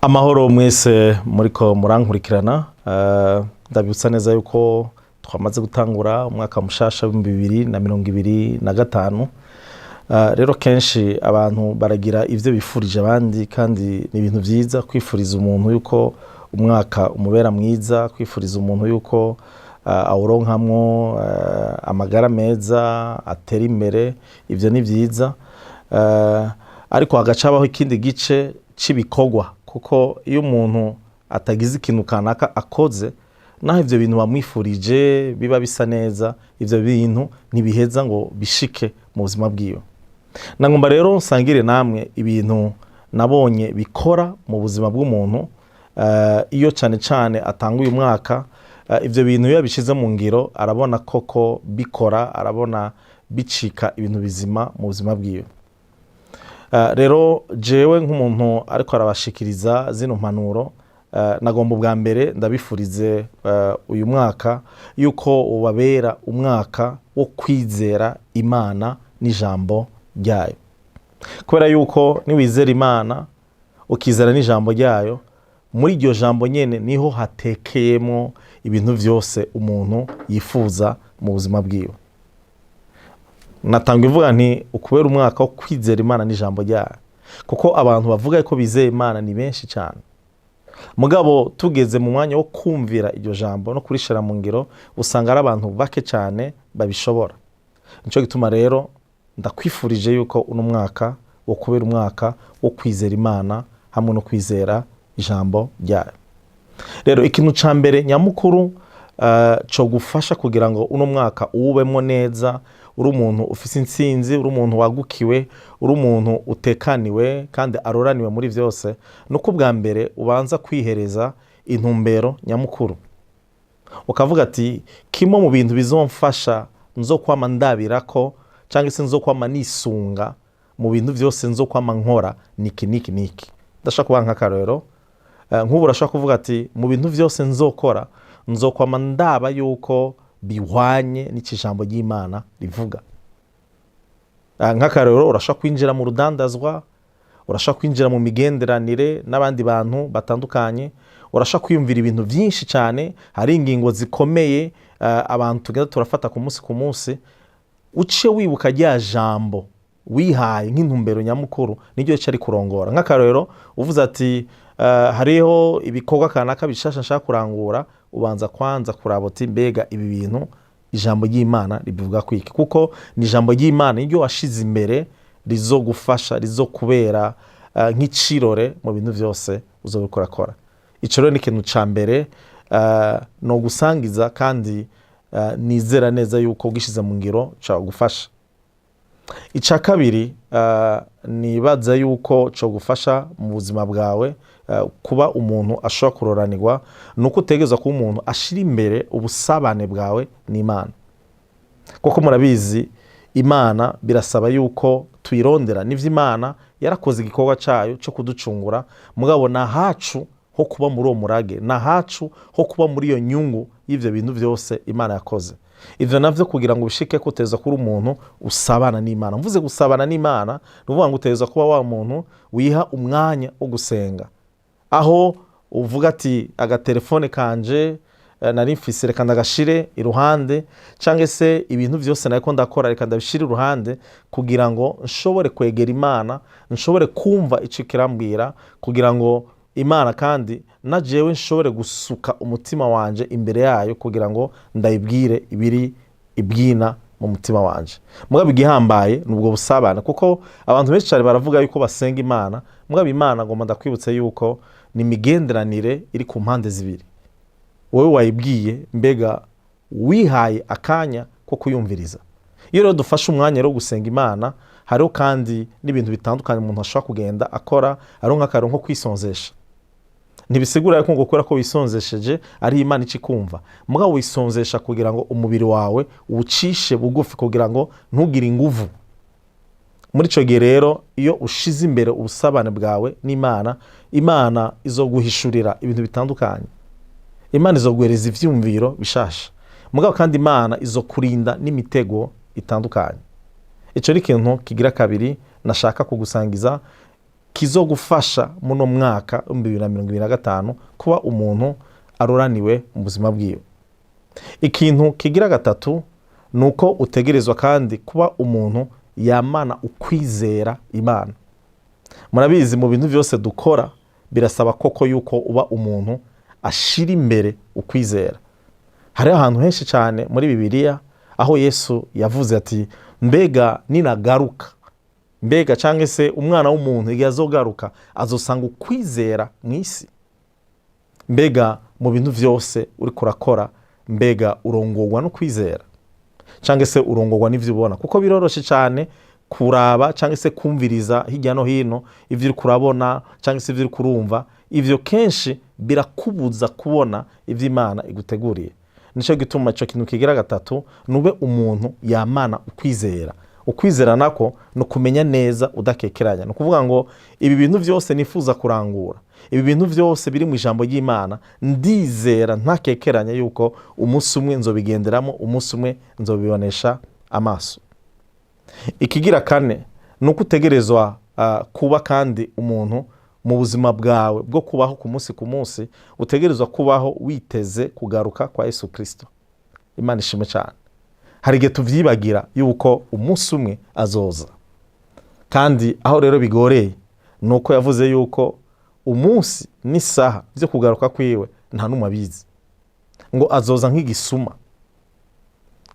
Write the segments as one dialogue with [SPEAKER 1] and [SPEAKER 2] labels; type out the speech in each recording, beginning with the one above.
[SPEAKER 1] Amahoro mwese muriko murankurikirana. Ndabibutsa neza yuko twamaze gutangura umwaka mushasha w'2025. Rero kenshi abantu baragira ivyo bifurije abandi, kandi ni ibintu vyiza kwifuriza umuntu yuko umwaka umubera mwiza, kwifuriza umuntu yuko awuronkamwo amagara meza, atera imbere. Ivyo ni vyiza. Ariko hagaca habaho ikindi gice c'ibikorwa, kuko iyo umuntu atagize ikintu kanaka akoze, naho ivyo bintu bamwifurije biba bisa neza, ivyo bintu ntibiheza ngo bishike mu buzima bwiwe. Nagomba rero nsangire namwe ibintu nabonye bikora mu buzima bw'umuntu iyo cane cane atanguye umwaka. Ivyo bintu iyo yabishize mu ngiro, arabona koko bikora, arabona bicika ibintu bizima mu buzima bwiwe. Rero jewe nk'umuntu ariko arabashikiriza zino mpanuro, nagomba ubwa mbere ndabifurize uyu mwaka yuko ubabera umwaka wo kwizera Imana n'ijambo ryayo, kubera yuko niwizera Imana ukizera n'ijambo ryayo, muri iryo jambo nyene niho hatekeyemo ibintu vyose umuntu yifuza mu buzima bwiwe. Natanga ivuga nti ukubera umwaka wo kwizera Imana n'ijambo ryayo, kuko abantu bavuga ko bizeye Imana ni benshi cyane, mugabo tugeze mu mwanya wo kumvira iryo jambo no kurishira mu ngiro, usanga ari abantu bake cyane babishobora. Nico gituma rero ndakwifurije yuko uno mwaka wo kubera umwaka wo kwizera Imana hamwe no kwizera ijambo ryayo. Rero ikintu ca mbere nyamukuru co gufasha kugira ngo uno mwaka uwubemwo neza, uri umuntu ufise intsinzi, uri umuntu wagukiwe, uri umuntu utekaniwe kandi aroraniwe muri vyose, nuko ubwa mbere ubanza kwihereza intumbero nyamukuru, ukavuga ati: "Kimwe mu bintu bizomfasha nzokwama ndabirako cyangwa se nzokwama nisunga mu bintu vyose nzokwama nkora niki niki niki." Ndashaka kubaha nk'akarorero. Nk'ubu urashobora kuvuga ati: "Mu bintu vyose nzokora, nzokwama ndaba yuko bihwanye n'iki ijambo ry'Imana rivuga." Nk'akarorero, urashobora kwinjira mu rudandazwa, urashobora kwinjira mu migenderanire n'abandi bantu batandukanye, urashobora kwiyumvira ibintu byinshi cyane. Hari ingingo zikomeye abantu tugenda turafata ku munsi ku munsi. Uce wibuka rya jambo wihaye nk'intumbero nyamukuru, niryo rica rikurongora. Nk'akarorero, uvuze ati hariho ibikorwa kanaka bishasha nshaka kurangura, ubanza kwanza kuraba uti: "Mbega ibi bintu ijambo ry'Imana ribivuga kwiki?" Kuko ni ijambo ry'Imana niryo washize imbere rizogufasha, rizokubera nk'icirore mu bintu vyose uzobikora kora. Ico rero ni ikintu ca mbere no gusangiza, kandi nizera neza yuko ugishize mu ngiro cagufasha. Ica kabiri nibaza yuko cogufasha mu buzima bwawe kuba umuntu ashobora kuroranirwa, ni uko utegerezwa kuba umuntu ashira imbere ubusabane bwawe n'Imana, kuko murabizi, Imana birasaba yuko tuyirondera. Nivyo, Imana yarakoze igikorwa cayo cyo kuducungura, mugabo na hacu ho kuba muri uwo murage, na hacu ho kuba muri iyo nyungu y'ivyo bintu vyose Imana yakoze. Ivyo navyo kugira ngo bishike ko uteza kuba umuntu usabana n'Imana. Mvuze gusabana n'Imana, ni ukuvuga ngo uteza kuba wa muntu wiha umwanya wo gusenga, aho uvuga ati: "Agatelefone kanje nari mfise reka ndagashire iruhande, cyangwa se ibintu byose nariko ndakora reka ndabishire iruhande, kugira ngo nshobore kwegera Imana, nshobore kumva ico kirambwira, kugira ngo Imana kandi na jewe nshobore gusuka umutima wanje imbere yayo, kugira ngo ndayibwire ibiri ibwina mu mutima wanje." Mugabo igihambaye ni ubwo busabane, kuko abantu benshi cyane baravuga yuko basenga Imana, mugabo Imana, ngomba ndakwibutse yuko ni imigenderanire iri ku mpande zibiri. Wowe wayibwiye, mbega wihaye akanya ko kuyumviriza? Iyo rero dufashe umwanya rero wo gusenga Imana, hariho kandi n'ibintu bitandukanye umuntu ashobora kugenda akora. Hariho nk'akarero nko kwisonzesha. Ntibisigura yuko ngo kubera ko wisonzesheje ari Imana ica ikumva, mugabo wisonzesha kugira ngo umubiri wawe uwucishe bugufi, kugira ngo ntugire inguvu. Muri icyo gihe rero, iyo ushize imbere ubusabane bwawe n'Imana, Imana izoguhishurira ibintu bitandukanye, Imana izoguhereza ivyumviro bishasha, mugabo kandi Imana izokurinda n'imitego itandukanye. Icyo ni ikintu kigira kabiri nashaka kugusangiza. Kizogufasha muno mwaka 2025 kuba umuntu aroraniwe mu buzima bwiwe. Ikintu kigira gatatu ni uko utegerezwa kandi kuba umuntu yamana ukwizera Imana. Murabizi, mu bintu byose dukora birasaba koko yuko uba umuntu ashira imbere ukwizera. Hariho ahantu henshi cyane muri Bibiliya aho Yesu yavuze ati: "Mbega ninagaruka, mbega cyangwa se Umwana w'umuntu igihe azogaruka, azosanga ukwizera mu isi?" Mbega mu bintu byose uri kurakora, mbega urongorwa no kwizera cyangwa se urongorwa n'ibyo ubona? Kuko biroroshye cyane kuraba cyangwa se kumviriza hirya no hino ibyo uri kurabona cyangwa se ibyo uri kurumva. Ibyo kenshi birakubuza kubona ibyo Imana iguteguriye. Nicyo gituma icyo kintu kigira gatatu, nube umuntu yamana ukwizera. Ukwizera nako ni ukumenya neza udakekeranya. Ni ukuvuga ngo ibi bintu byose nifuza kurangura, ibi bintu byose biri mu ijambo ry'Imana, ndizera ntakekeranya yuko umunsi umwe nzobigenderamo, umunsi umwe nzobibonesha amaso. Ikigira kane ni uko utegerezwa kuba kandi umuntu mu buzima bwawe bwo kubaho ku munsi ku munsi, utegerezwa kubaho witeze kugaruka kwa Yesu Kirisito. Imana ishimwe cyane. Hari igihe tuvyibagira yuko umunsi umwe azoza. Kandi aho rero bigoreye ni uko yavuze yuko umunsi n'isaha byo kugaruka kwiwe nta n'umwe abizi, ngo azoza nk'igisuma.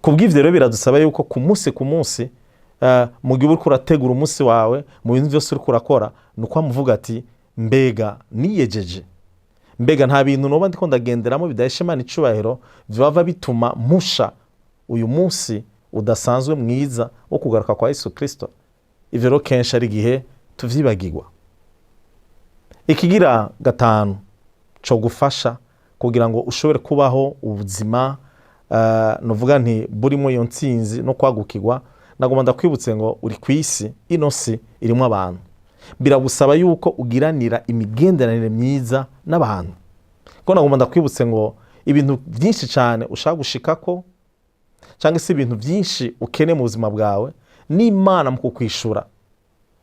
[SPEAKER 1] Ku bw'ivyo rero biradusaba yuko ku munsi ku munsi, mu gihe uriko urategura umunsi wawe, mu bintu byose uriko urakora, ni uko amuvuga ati: "Mbega niyejeje? Mbega nta bintu noba ndiko ndagenderamo bidahesha Imana icubahiro vyaba bituma mpusha uyu munsi udasanzwe mwiza wo kugaruka kwa Yesu Kristo?" Ivyo rero kenshi ari igihe tuvyibagirwa. Ikigira gatanu co gufasha kugira ngo ushobore kubaho ubuzima, nuvuga nti burimo iyo ntsinzi no kwagukirwa, nagomba ndakwibutse ngo uri ku isi. Ino si irimo abantu. Biragusaba yuko ugiranira imigenderanire myiza n'abantu, kuko nagomba ndakwibutse ngo ibintu byinshi cyane ushaka gushikako cyangwa se ibintu byinshi ukeneye mu buzima bwawe, n'Imana mu kukwishura,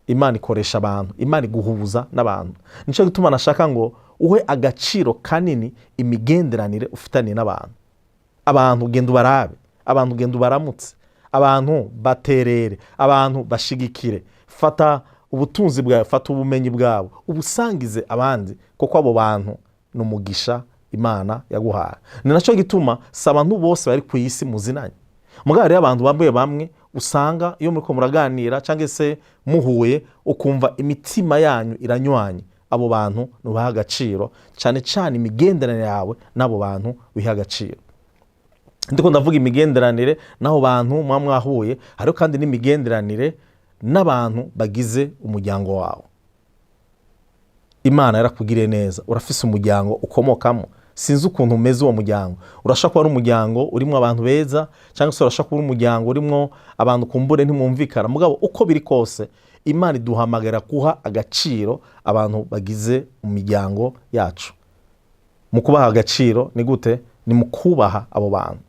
[SPEAKER 1] Imana ikoresha abantu, Imana iguhuza n'abantu. Nicyo gituma nashaka ngo uhe agaciro kanini imigenderanire ufitaniye n'abantu. Abantu ugenda ubarabe, abantu ugenda ubaramutse, abantu baterere, abantu bashigikire. Fata ubutunzi bwawe, fata ubumenyi bwawe, ubusangize abandi, kuko abo bantu ni umugisha Imana yaguhaye. Ni nacyo gituma si abantu bose bari ku isi muzinanye. Mugabo hariho abantu bamwe bamwe usanga iyo muriko muraganira cyangwa se muhuye, ukumva imitima yanyu iranywanye. Abo bantu nubaha agaciro cyane cyane. Imigenderanire yawe n'abo bantu wiha agaciro. Ndiko ndavuga imigenderanire n'abo bantu muba mwahuye, hariho kandi n'imigenderanire n'abantu bagize umuryango wawe. Imana yarakugiriye neza, urafise umuryango ukomokamo. Sinzi ukuntu umeze uwo muryango. Urashobora kuba ari umuryango urimo abantu beza, cyangwa se urashobora kuba ari umuryango urimo abantu kumbure ntimwumvikana. Mugabo uko biri kose, Imana iduhamagara guha agaciro abantu bagize imiryango yacu. Mu kubaha agaciro ni gute? Ni mu kubaha abo bantu.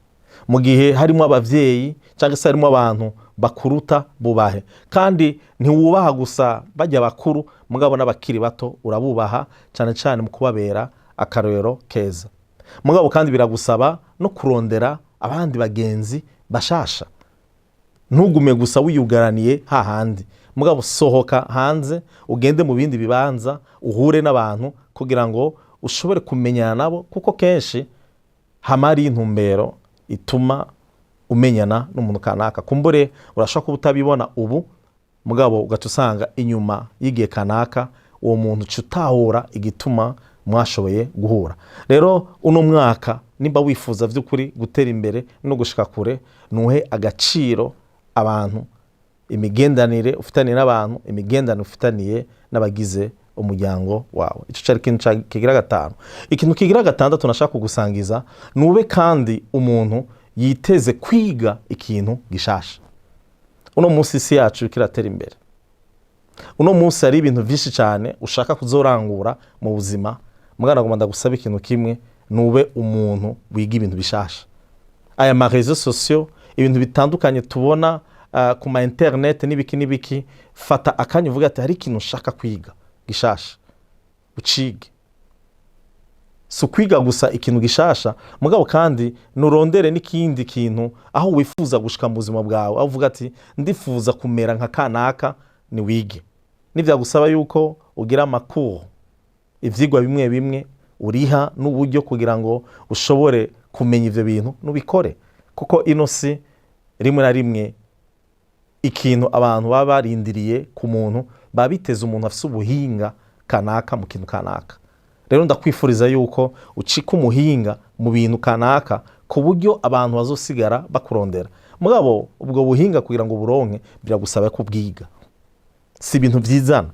[SPEAKER 1] Mu gihe harimo ababyeyi cyangwa se harimo abantu bakuruta, bubahe. Kandi ntiwubaha gusa bajya bakuru, mugabo n'abakiri bato urabubaha, cyane cyane mu kubabera akarorero keza. Mugabo kandi biragusaba no kurondera abandi bagenzi bashasha. Ntugume gusa wiyugaraniye hahandi, mugabo sohoka hanze, ugende mu bindi bibanza, uhure n'abantu kugira ngo ushobore kumenyana nabo, kuko kenshi hama hari intumbero ituma umenyana n'umuntu kanaka. Kumbure urashobora kuba utabibona ubu, mugabo ugaca usanga inyuma y'igihe kanaka uwo muntu uca utahura igituma mwashoboye guhura. Rero uno mwaka, nimba wifuza by'ukuri gutera imbere no gushika kure, nuhe agaciro abantu, imigenderanire ufitaniye n'abantu, imigenderanire ufitaniye n'abagize umuryango wawe. Icyo cyari ikintu kigira gatanu. Ikintu kigira gatandatu nashaka kugusangiza, nube kandi umuntu yiteze kwiga ikintu gishasha. Uno munsi isi yacu iriko iratera imbere. Uno munsi hari ibintu byinshi cyane ushaka kuzorangura mu buzima. Mwana, agomba ndagusaba ikintu kimwe: nube umuntu wiga ibintu bishasha. Aya ma réseaux sociaux, ibintu bitandukanye tubona ku ma internet n'ibiki n'ibiki, fata akanya uvuga ati: "Hari ikintu ushaka kwiga." gishasha ucige. Si ukwiga gusa ikintu gishasha, mugabo kandi nurondere n'ikindi kintu aho wifuza gushika mu buzima bwawe, aho uvuga ati: "Ndifuza kumera nka kanaka." Ni wige, nibyagusaba yuko ugira amakuru, ivyigwa bimwe bimwe uriha n'uburyo kugira ngo ushobore kumenya ivyo bintu, nubikore. Kuko ino si rimwe na rimwe ikintu abantu baba barindiriye ku muntu, baba biteze umuntu afise ubuhinga kanaka mu kintu kanaka. Rero ndakwifuriza yuko ucika umuhinga mu bintu kanaka, ku buryo abantu bazosigara bakurondera. Mugabo ubwo buhinga kugira ngo buronke, biragusaba ko ubwiga, si ibintu vyizana.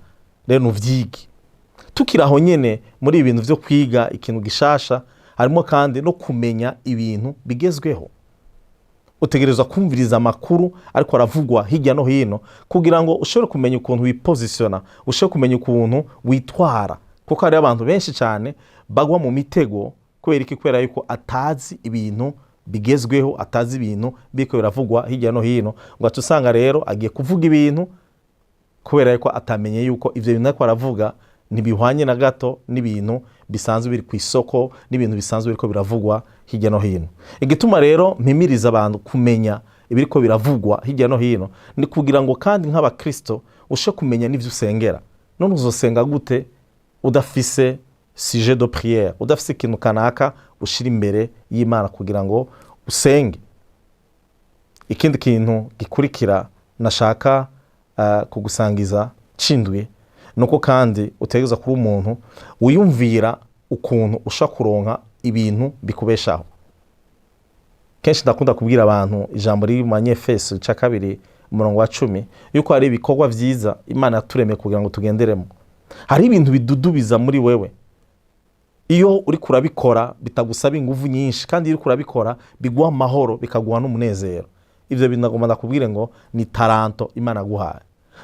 [SPEAKER 1] Rero nuvyige. Tukiri aho nyene muri ibi bintu vyo kwiga ikintu gishasha, harimo kandi no kumenya ibintu bigezweho. Utegerezwa kumviriza amakuru ariko aravugwa hirya no hino, kugira ngo ushobore kumenya ukuntu wipositiona, ushobore kumenya ukuntu witwara, kuko hariho abantu benshi cyane bagwa mu mitego. Kubera iki? Kubera yuko atazi ibintu bigezweho, atazi ibintu biriko biravugwa hirya no hino, ngo aca usanga rero agiye kuvuga ibintu kubera yuko atamenye yuko ivyo bintu ariko aravuga ntibihwanye na gato n'ibintu bisanzwe biri ku isoko, n'ibintu bisanzwe biriko biravugwa hirya no hino. Igituma rero mpimiriza abantu kumenya ibiriko biravugwa hirya no hino ni kugira ngo kandi nk'abakristo ushe kumenya n'ivyo usengera. None uzosenga gute udafise sujet de prière, udafise ikintu kanaka ushira imbere y'Imana kugira ngo usenge? Ikindi kintu gikurikira nashaka kugusangiza cindwi, nuko kandi utegereza kuba umuntu wiyumvira ukuntu ushobora kuronka ibintu bikubeshaho. Kenshi ndakunda kubwira abantu ijambo riri mu Banyefeso cya 2, umurongo wa 10, yuko hari ibikorwa vyiza Imana yaturemeye kugira ngo tugenderemo. Hari ibintu bidudubiza muri wewe iyo uriko urabikora, bitagusaba inguvu nyinshi, kandi iyo uriko urabikora biguha amahoro, bikaguha n'umunezero. Ivyo bintu nagomba ndakubwire ngo ni taranto Imana yaguhaye.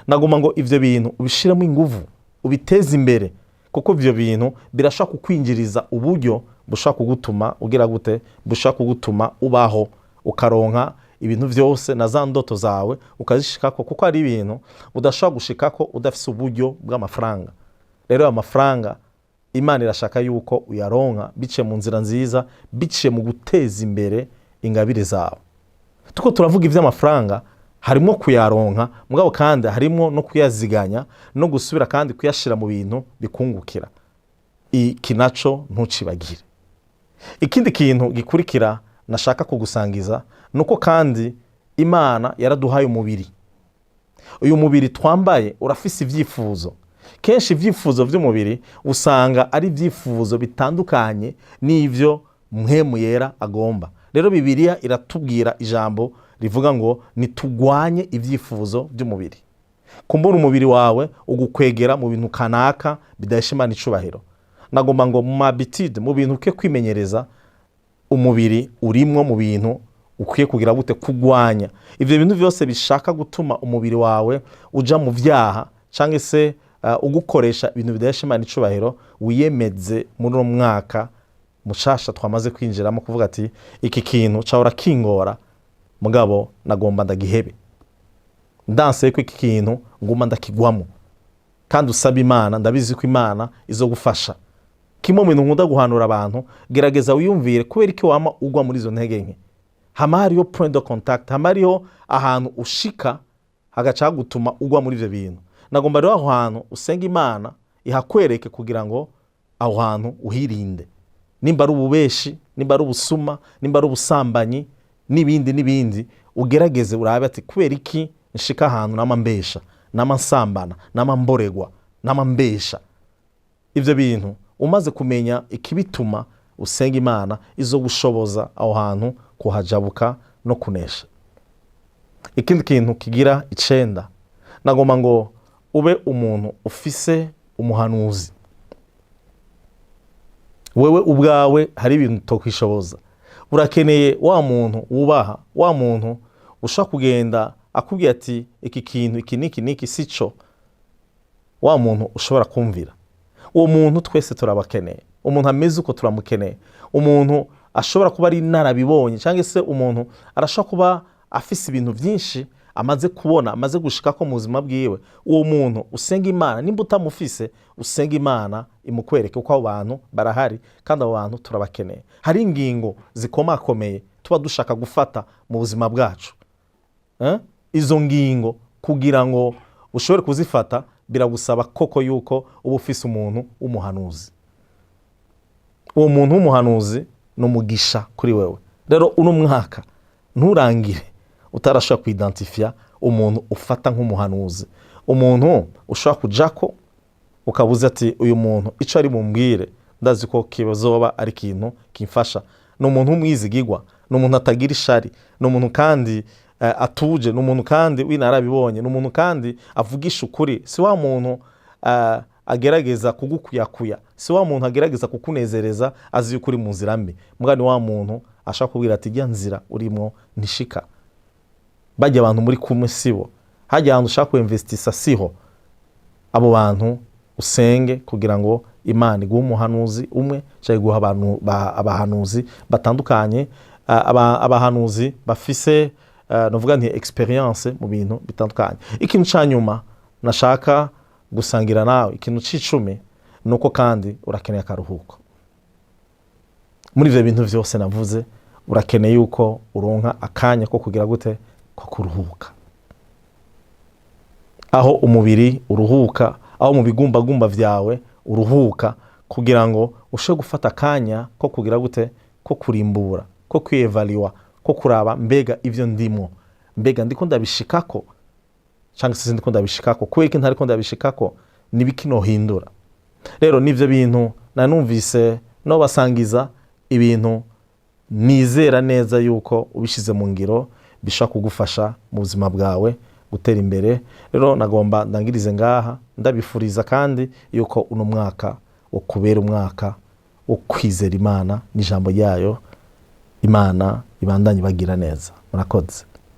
[SPEAKER 1] Nagomba ngo ivyo bintu ubishiremo inguvu, ubiteze imbere, kuko ivyo bintu birashobora kukwinjiriza uburyo bushobora kugutuma ugira gute? Bushobora kugutuma ubaho, ukaronka ibintu vyose na za ndoto zawe ukazishikako, kuko hari ibintu udashobora gushikako udafise uburyo bw'amafaranga. Rero ayo mafaranga Imana irashaka yuko uyaronka biciye mu nzira nziza, biciye mu guteza imbere ingabire zawe. Tuko turavuga ivy'amafaranga, harimo kuyaronka, mugabo kandi harimo no kuyaziganya, no gusubira kandi kuyashira mu bintu bikungukira. Iki naco ntucibagire. Ikindi kintu gikurikira nashaka kugusangiza nuko kandi Imana yaraduhaye umubiri. Uyu mubiri twambaye urafise ibyifuzo. Kenshi ibyifuzo by'umubiri usanga ari ibyifuzo bitandukanye n'ibyo Mpwemu Yera agomba. Rero Bibiliya iratubwira ijambo rivuga ngo nitugwanye ibyifuzo by'umubiri. Kumbura umubiri wawe ugukwegera mu bintu kanaka bidahesha Imana icubahiro, nagomba ngo mu ma habitudes, mu bintu ukwiye kwimenyereza, umubiri urimwo mu bintu ukwiye kugira gute? Kugwanya. Ibyo bintu byose bishaka gutuma umubiri wawe uja mu vyaha, cyangwa se ugukoresha ibintu bidahesha Imana icubahiro, wiyemeze muri uno mwaka mushasha twamaze kwinjiramo kuvuga ati: "Iki kintu cahora kingora, mugabo nagomba ndagihebe. Ndanse ko iki kintu nguma ndakigwamo." Kandi usaba Imana, ndabizi ko Imana izogufasha. Kimwe mu bintu nkunda guhanura abantu, gerageza wiyumvire kubera iki wama ugwa muri izo ntege nke. Hama hariho point de contact, hama hariho ahantu ushika hagaca hagutuma ugwa muri ivyo bintu. Nagomba rero aho hantu usenga Imana ihakwereke, kugira ngo aho hantu uhirinde. Nimba ari ububeshi, nimba ari ubusuma, nimba ari ubusambanyi, n'ibindi n'ibindi, ugerageze urabe ati: "Kubera iki nshika ahantu nama mbesha, nama nsambana, nama mboregwa, nama mbesha?" Ivyo bintu umaze kumenya ikibituma, usenga Imana, izo gushoboza aho hantu kuhajabuka no kunesha. Ikindi kintu kigira icenda, nagomba ngo ube umuntu ufise umuhanuzi. Wewe ubwawe hari ibintu utokwishoboza. Urakeneye wa muntu wubaha, wa muntu ushobora kugenda akubwira ati: "Iki kintu iki niki niki sico." Wa muntu ushobora kumvira, uwo muntu twese turabakeneye. Umuntu ameze uko turamukeneye. Umuntu ashobora kuba ari inarabibonye, cyangwa se umuntu arashobora kuba afise ibintu byinshi Amaze kubona, amaze gushika ko mu buzima bwiwe. Uwo muntu usenga Imana, nimba utamufise, usenga Imana imukwereke, kuko abo bantu barahari kandi abo bantu turabakeneye. Hari ingingo zikomakomeye tuba dushaka gufata mu buzima bwacu. Izo ngingo kugira ngo ushobore kuzifata biragusaba koko yuko uba ufise umuntu w'umuhanuzi. Uwo muntu w'umuhanuzi ni umugisha kuri wewe. Rero uno mwaka nturangire utarashobora kuidentifia umuntu ufata nk'umuhanuzi, umuntu ushobora kujako ukabuze ati: "Uyu muntu icyo ari bumbwire ndazi ko kizoba ari ikintu kimfasha." Ni umuntu w'umwizigigwa, ni umuntu atagira ishari, ni umuntu kandi atuje, ni umuntu kandi w'inarabibonye, ni umuntu kandi avugisha ukuri. Si wa muntu agerageza kugukuyakuya, si wa muntu agerageza kukunezereza azi yuko uri mu nzira mbi. Mbwa ni wa muntu ashaka kubwira ati: "Ijya nzira urimo ntishika, bajya abantu muri kumwe sibo, hajya ahantu ushaka kuinvestisa siho." Abo bantu usenge kugira ngo Imana iguhe umuhanuzi umwe cyangwa iguhe abantu abahanuzi batandukanye, abahanuzi bafise novuga nti experience mu bintu bitandukanye. Ikintu ca nyuma nashaka gusangira nawe, ikintu c'icumi, ni uko kandi urakeneye akaruhuko. Muri ivyo bintu vyose navuze, urakeneye yuko uronka akanya ko kugira gute? Ko kuruhuka, aho umubiri uruhuka, aho mu bigumbagumba vyawe uruhuka, kugira ngo ushobore gufata akanya ko kugira gute? Ko kurimbura, ko kwievaluwa, ko kuraba: mbega ivyo ndimo, mbega ndiko ndabishikako cyangwa se sindiko ndabishikako? Kubera iki ntariko ndabishikako? Nibiki nohindura? Rero nivyo bintu nanumvise no basangiza, ibintu nizera neza yuko ubishize mu ngiro bishobora kugufasha mu buzima bwawe gutera imbere. Rero nagomba ndangirize ngaha, ndabifuriza kandi yuko uno mwaka wo kubera umwaka wo kwizera Imana n'ijambo ryayo. Imana ibandanye ibagira neza. Murakoze.